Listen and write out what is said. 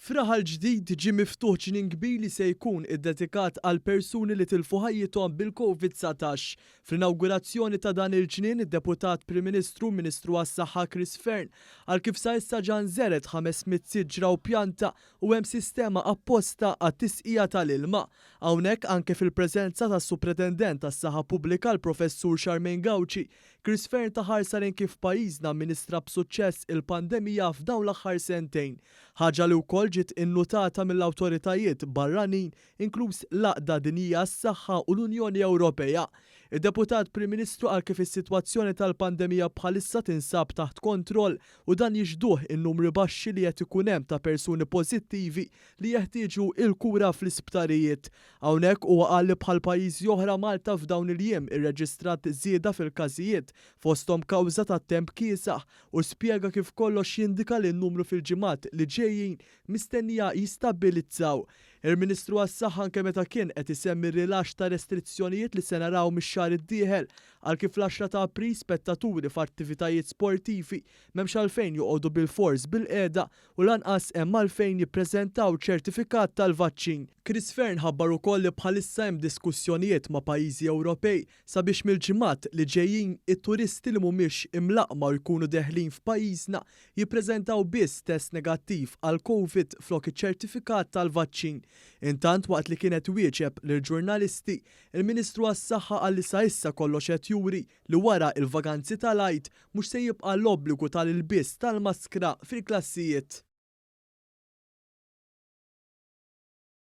F'Raħal Ġdid ġie miftuħ ġnien kbir li se jkun iddedikat għal persuni li tilfu ħajjithom bil-Covid 19. Fl-inawgurazzjoni ta' dan il-ġnien, id-Deputat Prim Ministru u Ministru għas-Saħħa Chris Fearne qal kif sa issa ġa nżergħet 500 siġra u pjanta u hemm sistema apposta għat-tisqija tal-ilma. Hawnhekk anke fil-preżenza tas-Supretendent tas-Saħħa Pubblika l-Professur Charmaine Gauci, Chris Fearne ta ħarsa lejn kif pajjiżna amministra b'suċċess il-pandemija f'dawn l-aħħar sentejn. Ħaġa li wkoll ġiet innutata mill-awtoritajiet barranin inkluż l-Għaqda Dinjija għas-Saħħa u l-Unjoni Ewropea. Id-Deputat Prim Ministru qal kif is-sitwazzjoni tal-pandemija bħalissa tinsab taħt kontroll u dan jixhduh in-numri baxxi li qed ikun hemm ta' persuni pożittivi li jeħtieġu l-kura fl-isptarijiet. Hawnhekk huwa qal li bħal pajjiżi oħra Malta f'dawn il-jiem irreġistrat żieda fil-każijiet fosthom kawża tat-temp kiesaħ u spjega kif kollox jindika li n-numru fil-ġimgħat li ġejjin mistennija jistabbilizzaw. Il-Ministru għas-Saħħa anke meta kien qed isemmi r-rilaxx ta' restrizzjonijiet li se naraw mix-xahar id-dieħel qal kif fl-għaxra ta' April spettaturi f'attivitajiet sportivi m'hemmx għalfejn joqogħdu bilfors bilqiegħda u lanqas hemm għalfejn jippreżentaw ċertifikat tal-vaċċin. Chris Fearne ħabbar ukoll li bħalissa hemm diskussjonijiet ma' pajjiżi Ewropej sabiex mill-ġimgħat li ġejjin it-turisti li mhumiex imlaqqma u jkunu deħlin f'pajjiżna jippreżentaw biss test negattiv għall-Covid flok iċ-ċertifikat tal-vaċċin. Intant waqt li kien qed iwieġeb lill-ġurnalisti, il-Ministru għas-Saħħa qal li sa issa kollox qed juri li wara il-vaganzi tal-Għid mhux se jibqa' l-obbligu tal-ilbies tal-maskra fil-klassijiet.